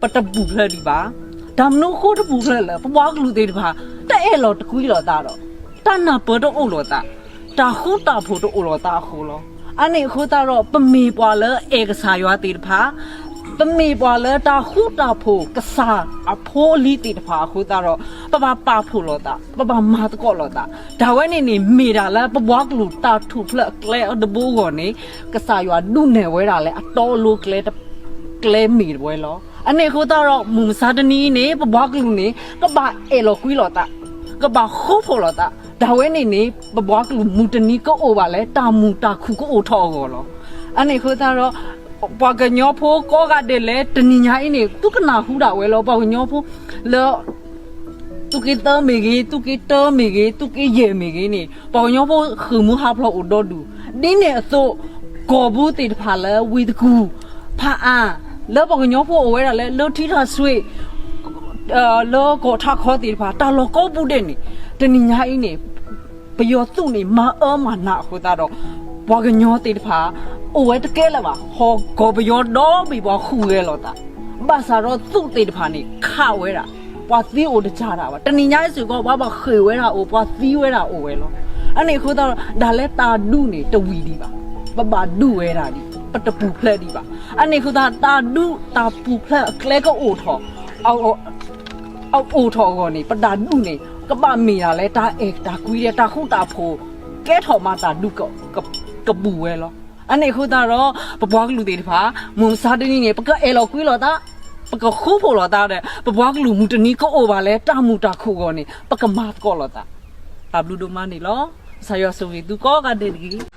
ပတပူၤဖျဲးဒံးဘၣ်. တၢ်မနုၤအဃိတပူၤဖျဲးလဲၣ်, ပပှၤကလုာ်သ့ၣ်တဖၣ် တအဲၣ်လီၤတကွံလိာ်သးဒီး တၢ်နၢ်ပၢၢ်တအိၣ်လိာ်သး, တၢ်ဃူတၢ်ဖိးတအိၣ်လိာ်သးအဃိလီၤ. အန့ၣ်အဃိသတးဒီး ပမ့ၢ်ပှၤလၢအဲၣ်ကစၢ်ယွၤသ့ၣ်တဖၣ်, ပမ့ၢ်ပှၤလၢတၢ်ဃူတၢ်ဖိးကစၢ်အဖိအလံၤသ့ၣ်တဖၣ်အဃိသတးဒီး ပဘၣ်ပာ်ဖှိၣ်လိာ်သး, ပဘၣ်မၤသကိးလိာ်သး. တၢ်ဝဲန့ၣ်န့ၣ် မ့ၢ်ဒၣ်လၢပပှၤကလုာ်တၢ်ထူၣ်ဖျဲးအကျဲတဘိအဂီၢ်န့ၣ် ကစၢ်ယွၤဒုးနဲၣ်ဝဲဒၣ်လၢအတီအလိၤကျဲ ကျဲမ့ၢ်တဝဲလီၤ. အန့ၣ်အဃိသတးဒီး မုၢ်မဆါတနံၤအံၤန့ၣ် ပပှၤကလုာ်န့ၣ် ကဘၣ်အဲၣ်လီၤကွံလိာ်သး, ကဘၣ်ဃူဖိးလိာ်သး. တၢ်ဝဲန့ၣ်န့ၣ် ပပှၤကလုာ်မုၢ်တနံၤကအိၣ်ဘၣ်လၢ တၢ်မုာ်တၢ်ခုၣ်ကအိၣ်ထီၣ်အဂီၢ်လီၤ. အန့ၣ်အဃိသတးဒီး ပှၤကညီဖိကိးဂၤဒဲးလၢတနံၤညါအံၤန့ၣ် သုကနၢ်ဟူဒၣ်ဝဲလီၤ. ပှၤကညီဖိလၢ သုးက့သၢမ့ၢ်ဂ့ၤ, သုးက့တၢမ့ၢ်ဂ့ၤ, သုးက့ယဲၢ်မ့ၢ်ဂ့ၤန့ၣ် ပှၤကညီဖိဃုာ်မူဟးဖျိးအိၣ်ဒီဒူၣ်. ဒ်န့ၣ်အသိး ကီၢ်ပူၤသ့ၣ်တဖၣ်လၢဝ့ၢ်တကူၣ် ဖးအါ လၢပှၤကညီဖိအိၣ်ဝဲဒၣ်လၢ လၢထံထၣ်စွ့ လၢကီၢ်ထးခီသ့ၣ်တဖၣ် တၢ်လီၢ်ကိးပူၤဒဲးန့ၣ် တနံၤညါအံၤန့ၣ် ပယီၤသုးန့ၣ် မၤအၢမၤနးအဃိသတးဒီး ပှၤကညီသ့ၣ်တဖၣ် အိၣ်ဝဲတကဲလၢၤဘၣ်. ဟီၣ်ကီၢ်ပယီၤဒီဘ့ၣ်ပှၤဃုာ်ဂဲၤလိာ်သး ဘၣ်ဆၣ်ဒီးသုးသ့ၣ်တဖၣ်န့ၣ် ခးဝဲဒၣ်, ပှၤသံအိၣ်တစှၤတၢ်ဘၣ်. တနံၤညါအံၤစ့ၢ်ကီး ပှၤဘၣ်ဃ့ၢ်ဝဲဒၣ်အိၣ်, ပှၤသံဝဲဒၣ်အိၣ်ဝဲလီၤ. အန့ၣ်အဃိသတးဒီး ဒၣ်လဲာ်တၢ်ဒုးန့ၣ် တဝံၤဒံးဘၣ်. ပဘၣ်ဒုးဝဲဒၣ်ဒံး, ပတပူၤဖျဲးဒံးဘၣ်. အန့ၣ်အဃိသတး တၢ်ဒုးတၢ်ပူၤဖျဲးအကျဲကအိၣ်ထီၣ် အအိၣ်ထီၣ်အဂီၢ်န့ၣ် ပတၢ်ဒုးန့ၣ် ကဘၣ်မ့ၢ်ဒၣ်လၢတၢ်အဲၣ်တၢ်ကွံဒီး တၢ်ဃူတၢ်ဖိး ကဲထီၣ်မး တၢ်ဒုး ကပူၤဝဲလီၤ. အန့ၣ်အဃိသတးဒီး ပပှၤကလုာ်သ့ၣ်တဖၣ် မုၢ်မဆါတနံၤန့ၣ် ပကအဲၣ်လီၤကွံလိာ်သး, ပကဃူဖိးလိာ်သးဒီး ပပှၤကလုာ်မုၢ်တနံၤကအိၣ်ဘၣ်လၢတၢ်မုာ်တၢ်ခုၣ်အဂီၢ်န့ၣ် ပကမၤသကိးလိာ်သး. တၢ်ဘျုးဒိၣ်မးန့ၣ်လီၤ. ကစၢ်ယွၤဆိၣ်ဂ့ၤသုကိးဂၤဒဲးတက့ၢ်.